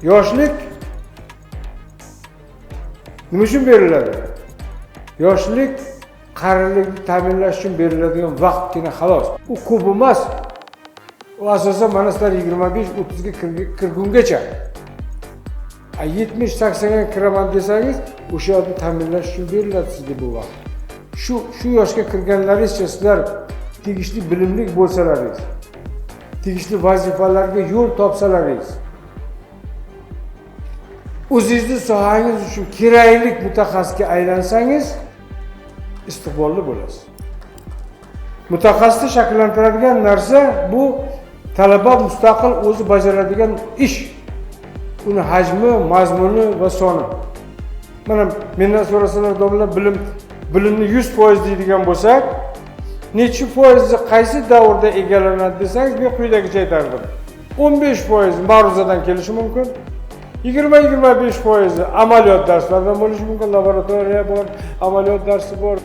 Yoshlik nima uchun beriladi? Yoshlik qarilikni ta'minlash uchun beriladigan vaqtgina xolos. U ko'p emas. U asosan mana sizlar 25-30 ga kirgungacha. 70-80 ga kiraman desangiz, o'sha yerni ta'minlash uchun beriladi sizga bu vaqt. Shu yoshga kirganlaringizcha sizlar tegishli bilimli bo'lsalaringiz, tegishli vazifalarga yo'l topsalaringiz, o'zingizni sohangiz uchun kerakli mutaxassisga aylansangiz, istiqbolli bo'lasiz. Mutaxassisni shakllantiradigan narsa bu talaba mustaqil o'zi bajaradigan ish. Uni hajmi, mazmuni va soni. Mana mendan so'rasalar, domla, bilimni 100% deydigan bo'lsak, nechi foizi qaysi davrda egallanadi desangiz, men quyidagicha aytardim. 15% ma'ruzadan kelishi mumkin. 20-25% amaliyot darslaridan bo'lishi mumkin, laboratoriya bor, amaliyot darsi bor.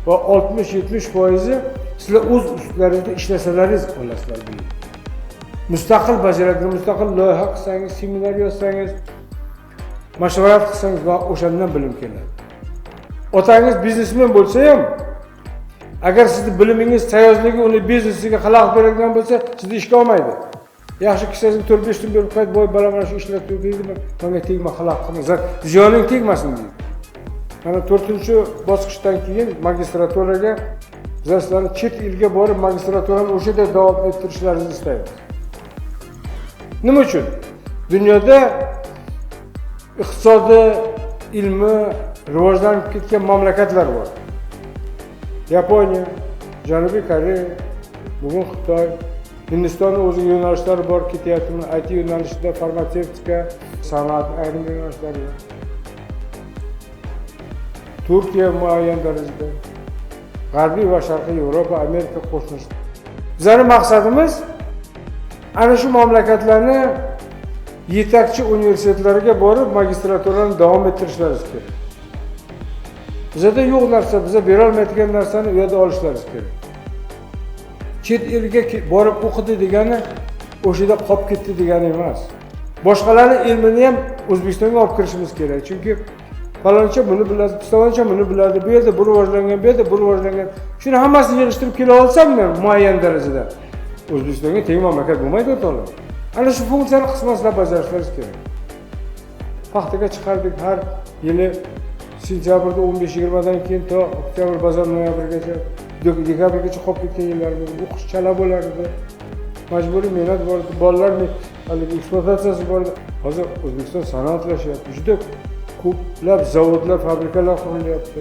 Va 60-70% sizlar o'z ustlaringizda ishlasalaringiz olasizlar bilim. Mustaqil bajaradigan, mustaqil loyiha qilsangiz, seminar yozsangiz, mashvarat qilsangiz va o'shandan bilim keladi. Otangiz biznesmen bo'lsa ham, agar sizni bilimingiz sayozligi uni biznesiga xalaqit beradigan bo'lsa, sizni ishga olmaydi. Yaxshi kissasiga 4-5 so'm berib qo'yadi, boy bola mana shu ishlar deydi, menga tegma, xalaqit qilma, ziyoning tegmasin deydi. Mana 4-bosqichdan keyin magistraturaga bizlar sizlarni chet elga borib magistraturani o'sha yerda davom ettirishlaringizni istaymiz. Nima uchun? Dunyoda iqtisodi, ilmi rivojlanib ketgan mamlakatlar bor. Yaponiya, Janubiy Koreya, bugun Xitoy, Hindistonning o'ziga yo'nalishlari bor, ketyapti. IT yo'nalishida, farmatsevtika, sanoat ayrim yo'nalishlari bor. Turkiya muayyan darajada, G'arbiy va Sharqiy Yevropa, Amerika Qo'shma Shtatlari. Bizning maqsadimiz ana shu mamlakatlarni yetakchi universitetlariga borib magistraturani davom ettirishlari kerak. Bizada yo'q narsa, biza berolmaydigan narsani u yerda olishlari kerak. Chet elga borib o'qidi degani o'sha yerda qolib ketdi degani emas. Boshqalarni ilmini ham O'zbekistonga olib kirishimiz kerak. Chunki faloncha buni biladi, pistoncha buni biladi, bu yerda bu rivojlangan, bu yerda bu rivojlangan. Shuni hammasini yig'ishtirib kela olsam men muayyan darajada O'zbekistonga teng mamlakat bo'lmaydi o'rtoqlar. Ana shu funksiyani qisman sizlar bajarishlaringiz kerak. Paxtaga chiqardik har yili sentyabrda 15-20 dan keyin to oktyabr, bozor noyabrgacha, dekabrgacha qolib ketgan yillarimiz, o'qish chala bo'lardi. Majburiy mehnat bor edi, bolalar haligi ekspluatatsiyasi bor edi. Hozir O'zbekiston sanoatlashyapti. Juda ko'plab zavodlar, fabrikalar qurilyapti.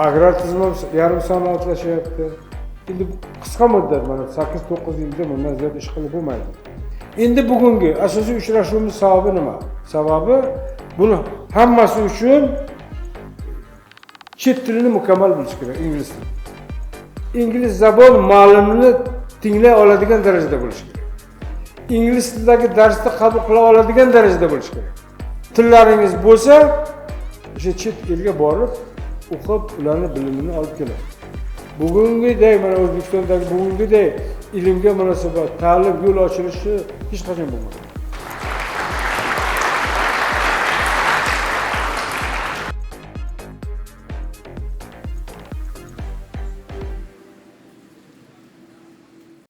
Agrar tizim ham yarim sanoatlashyapti. Endi qisqa muddat, mana 8-9 yilda bundan ziyod ish qilib bo'lmaydi. Endi bugungi asosiy uchrashuvimiz sababi nima? Sababi buni hammasi uchun chet tilini mukammal bilish kerak, ingliz tili. Ingliz zabon ma'lumini tinglay oladigan darajada bo'lish kerak. Ingliz tilidagi darsni qabul qila oladigan darajada bo'lish kerak. Tillaringiz bo'lsa, o'sha chet elga borib o'qib, ularni bilimini olib keladi. Bugungiday mana O'zbekistondagi bugungiday ilmga munosabat, ta'lim yo'l ochilishi hech qachon bo'lmagan.